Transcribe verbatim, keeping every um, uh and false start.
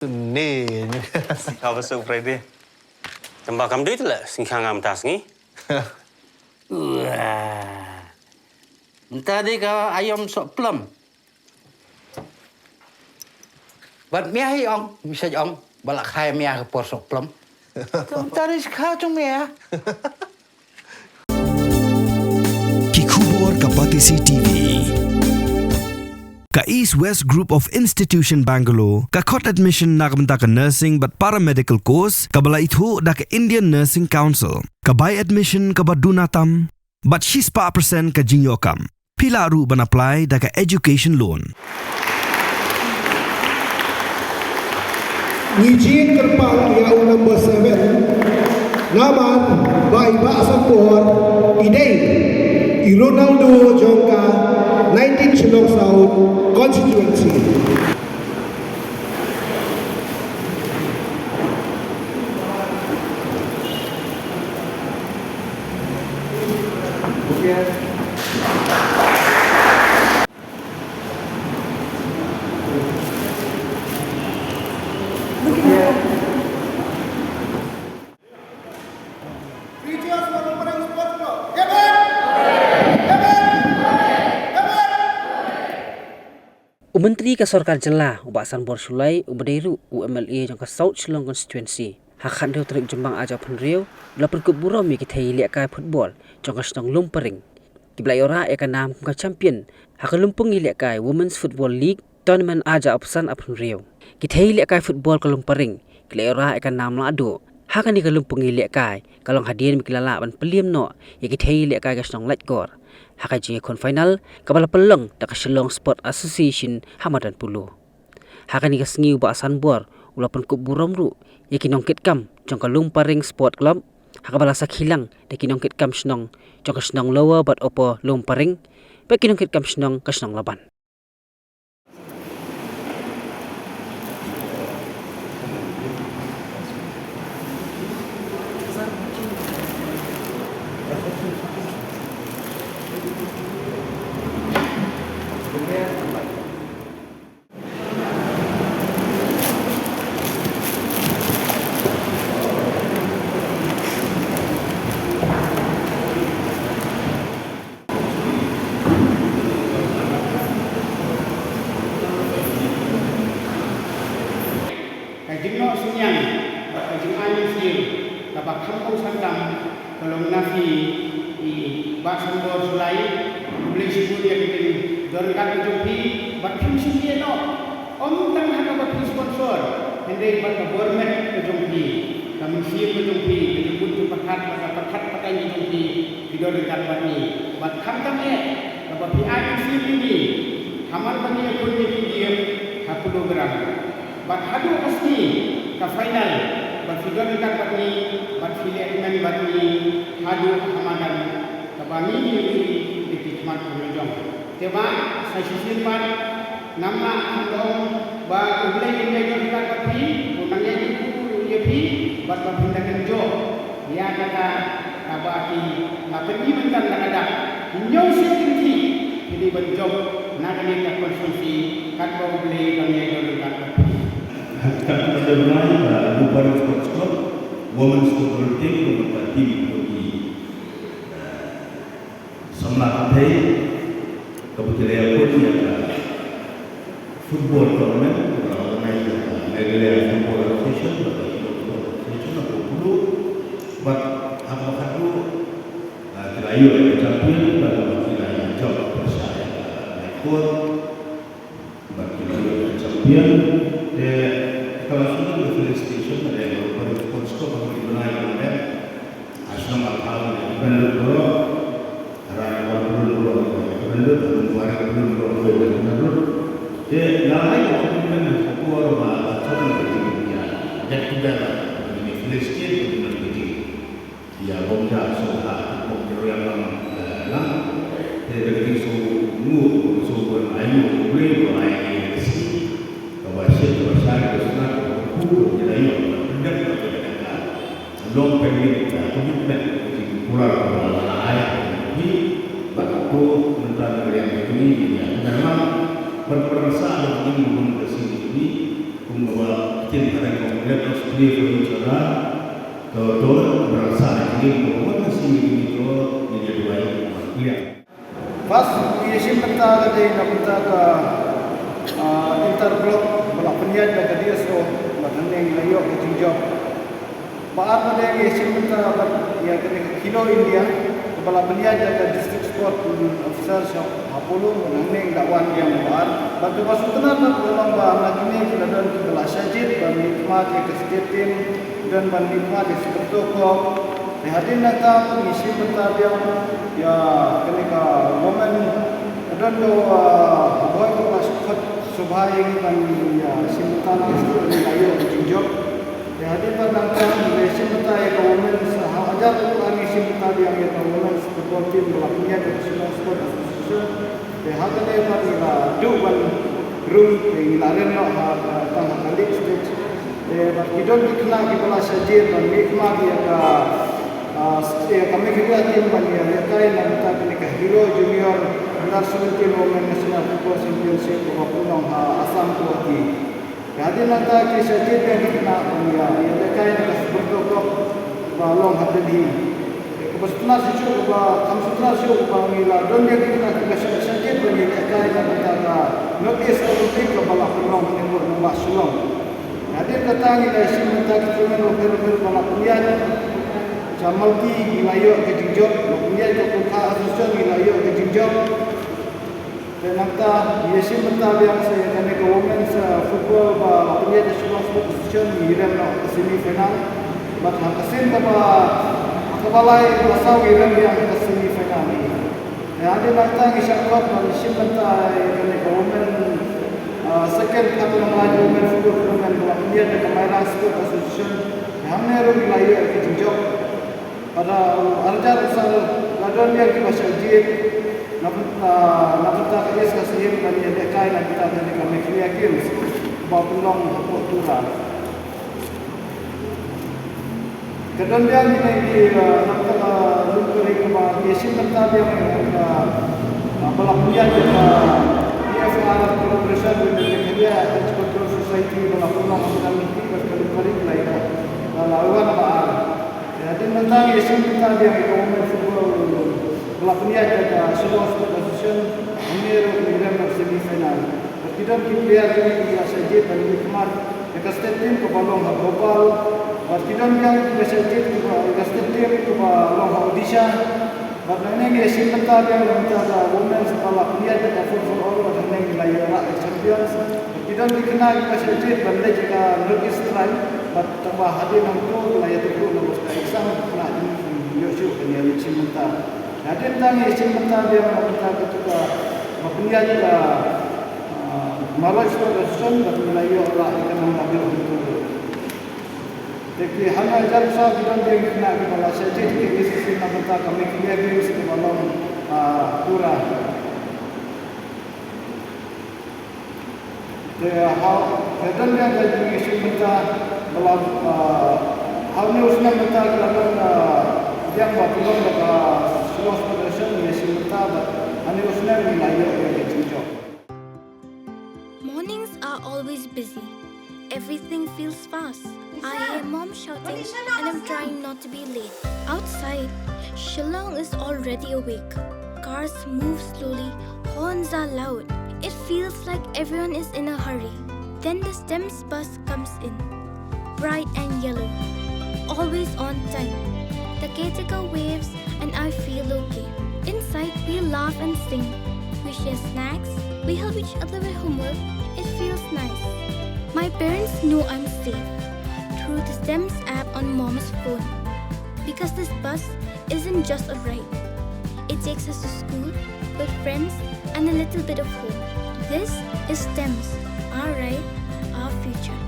Ne. Ka ba suk Friday. Tamba kam dei te la sing khang am tas ngi. Wah. Mynta dei ka aïom sohplem. Bad mia hi ong, misa ong, ba la khai mia ka por sohplem. Mynta dei skha jong mia. Ki khubor ka Batesi T V. Ka East West Group of Institution Bangalore ka khot admission na ka bynta ka nursing bad paramedical course kaba la ithuh da ka Indian Nursing Council. Ka bai admission kaba duna tam bad shispah percent ka jingïoh kam. Phi lah ruh ban apply da ka education loan. Ngi jied kyrpang ïa u number seven, namar ba i Bah Sambor i dei i Ronaldo jong ka nineteen Shillong South constituency. U Myntri ka Sorkar Jylla, u Bah Sanbor Shullai, uba dei ruh u M L A jong ka South Shillong Constituency, ha ka khathynriew tarik Jymmang arhajar arphew hynriew, u la pynkup burom ïa ki thei lehkai football jong ka shnong Lumparing, kiba la ïoh rah ïa ka nam kum ka champion ha ka lympung ïalehkai Women's Football League Tournament arhajar arphew san arphew hynriew. Ki thei lehkai football ka Lumparing ki la ïoh rah ïa ka nam lahduh ha kane ka lympung ïalehkai, ka long hadien ba ki la lah ban pynliem noh ïa ki thei lehkai ka shnong Laitkor ha ka jingïakhun final kaba la pynlong da ka Shillong Sport Association ha madan Polo. Ha kane ka sngi u Bah Sanbor u la pynkup burom ruh ïa ki nongkitkam jong ka Lumparing Sport Club, ha kaba la sakhi lang da ki nongkitkam shnong jong ka shnong Lower bad Upper Lumparing, bad ki nongkitkam shnong ka shnong Laban. Ka jingnoh synñiang bad ka jingai mynsiem kaba kham kongsan tam ka long na phi i Bah Sanbor Shullai. Khublei shibun ïa ka jingdon ryngkat ka jong phi bad phim shym ïeh noh. Ym tang ha kaba phi sponsor, hynrei bad ka bor met ka jong phi, ka mynsiem ka jong phi, ka jingkut jingpyrkhat bad ka pyrkhat pyrkhat ka jong phi, phi don ryngkat bad ngi. Bad khamtam eh kaba phi ai mynsiem ïa ngi ha man ba ngi ïakhun ïa ki game ha Polo Ground. Bad haduh ka sngi ka final, bad phi don ryngkat bad ngi, bad phi leh kmen bad ngi haduh ha madan kaba ngi ïohi ïa ki khmat ka nongjong. Te Bah, sa shisien pat, ngam lah ban ong ba U Blei un ïai don ryngkat bad phi, un nang ïai kyrkhu ïa phi, bad ba phin da kynjoh ïa kata kaba ki la pyni mynta na ka dak. Hynñiew sngi ki dei ban jop na kane ka constituency, katba U Blei un nang ïai don ryngkat bad phi. Haduh katta ka dei ba Lumparing Sports Club, Women's Football Team, bad ka team ka ki, eh, samla kynthei kaba ki la ïakhun ïa ka football tournament kaba la organize da ka Meghalaya Football Association bad ka Shillong Football Association, ha Polo. Bad ha kaba khatduh, ah, ki la ïoh ïa ka champion bad kaba ki la ïoh jop pyrshah ïa ka High Court. Bad ki la ïoh ka champion. Te ka la shu don ka felicitation na ka Lumparing Sports Club, ha ki bnai ba la dep. Ha shnong Arphaw ki ban lut baroh. Ha Raikor ki ban lut baroh, ki ban lut, ha Lumparing ki ban lut baroh, ki ban lut. Te nga la ai ka commitment ha ka por ba la sdang ka jingïa get together, ka jingïa felicitate, ka jingïa Ïa, bym ja sngewbha kum ki ruh ïa lang, eh, lang. Te ka dei sngewbha, sngewbha ai nguh U Blei ba ai ïa ka sngi kaba shit, kaba shai, kaba sngewbha, kaba kyrkhu, kaba jylliew, kaba pyndep, kaba pyndep. Long pending, eh, commitment, ka jingkular kaba la ai, bad to mynta ka dei ka jingïa, ïa, kaba lang, ban pynrasa ïa ka jingïa, kum kaba Kin kata ka ngin red rose play for each other. To to berasa kin ko ko si ni to ni dia dua ini. First, ngi ïashim bynta ka dei na bynta ka, ah, inter block ba la pynïaid da ka D S O, bad hangne ngi la ïoh ka jingjop. Ba ar pat ngi ïashim bynta bad ïa kane ka Khelo India, kaba la pynïaid da ka District Sport Officer sha Apollo, bad hangne ngi la wan biang ba ar. Bad kaba sngewtynnat bad ka long ba na kine ki la don kiba la shah jied ban mihkhmat ïa ka state team, don ban mihkhmat ïa Sumbawa Cup. Te hadien nangta ngi shim bynta biang ïa kane ka women, ka don ka, ah, boy kaba la khot sngewbha ïa ngi ban ïa shim bynta na ka state, ngi la ïoh ka jingjop. Te hadien pat nangta ngi la shim bynta ïa ka women, sa ha hajar ka ngi shim bynta biang ïa ka women football team ba la pynïaid da ka Shillong Sport Association. Te ha kane pat ngi la duh ban rung, te ngi la rem noh ha, ha, tang ha ka league stage. Te bad ki don ki khynnah kiba la shah jied ban mihkhmat ïa ka, ah, ïa ka Meghalaya team ban ïa lehkai na bynta kane ka Hero Junior Under Seventeen Women National Football Championship kaba pynlong ha Assam, Guwahati. Te hadien nangta ki shah jied biang ki khynnah ban ïa, ïa lehkai na ka Sumbawa Cup ba long ha Delhi. Te kaba sngewtynnat shuh, kaba kham sngewtynnat shuh, kaba ngi la don biang ki khynnah kiba shah, shah jied ban ïa lehkai na bynta ka North East Olympic kaba la pynlong hangne ha Shillong. Te hadien kata ngi la shim bynta ki tournament bapher bapher ba la pynïaid. Sha Malti ngi la ïoh ka jingjop, la pynïaid ka Kurkha Association ngi la ïoh ka jingjop. Te nangta, ngi ïashim bynta biang sa ïa kane ka women's, uh, football ba la pynïaid da Shillong Sports Association, ngi rem noh ha ka semi final. Bad ha ka sien kaba, ha kaba lai, kaba saw ngi rem biang ha ka semi final. Te hadien nangta ngi shah khot ban shim bynta ïa kane ka women, uh, second Pathum Onglain women football tournament ba la pynïaid da ka Mairang Sports Association. Te hangne ruh ngi la ïoh ka jingjop. Bad ha u arhajar saw la don biang kiba shah jied na bynta, na bynta ka East Khasi Hills ban ïalehkai na bynta kane ka Meghalaya Games ba pynlong hapoh Tura. Ka don biang kine ki, ah, na bynta ka lum ka ri kaba ïashim bynta biang, ah, ba la pynïaid da ka P F R collaboration with the Meghalaya Agricultural Society ba la pynlong ha ka lum ka ri, ba ka lum ka ri la ïa, ba la wan ba ar. Te hadien nangta ngi ïashim bynta biang ïa ka women football ba la pynïaid da ka Shillong Sports Association, hangne ruh ngi rem ha semi final. Bad ki don ki player kiba shah jied ban mihkhmat ïa ka state team kaba long ha Bhopal. Bad ki don biang kiba shah jied kiba, ïa ka state team kaba long ha Odisha. Bad nangne ngi ïashim bynta biang na bynta ka women's ba la pynïaid da ka four for all, bad hangne ngi la ïoh rah ïa ka champions. Bad ki don ki khynnah kiba shah jied ban leit ïa ka North East Trial, bad tangba hadien hangto ki la ïathuh ruh na bynta ka exam, ki khynnah jong ngi kin ïoh shuh ban ïa leit shim bynta. Hadien nangta ngi ïashim bynta biang na bynta katu kaba pynïaid da ka, ah, Marwai Sports Association, bad ngi la ïoh rah ïa ka nong label hangto. Te ki hynriew hajar saw ki don biang ki khynnah kiba la shah jied ki S S C na bynta ka Meghalaya Games kaba long, ah, Tura. Te ha, te don biang ka jingïashim bynta ba la, ah, ha une u snem mynta ki la don, ah, biang ba pynlong da ka Shillong Sports Association, ngi ïashim bynta ba ha une u snem ngi la ïoh ïa ka jingjop. Mornings are always busy. Everything feels fast. I hear mom shouting and I'm trying not to be late. Outside, Shillong is already awake. Cars move slowly, horns are loud. It feels like everyone is in a hurry. Then the STEMS bus comes in, bright and yellow, always on time. The caretaker waves and I feel okay. Inside, we laugh and sing. We share snacks, we help each other with homework. It feels nice. My parents know I'm safe through the STEMS app on mom's phone. Because this bus isn't just a ride, it takes us to school, with friends, and a little bit of hope. This is STEMS, our ride, our future.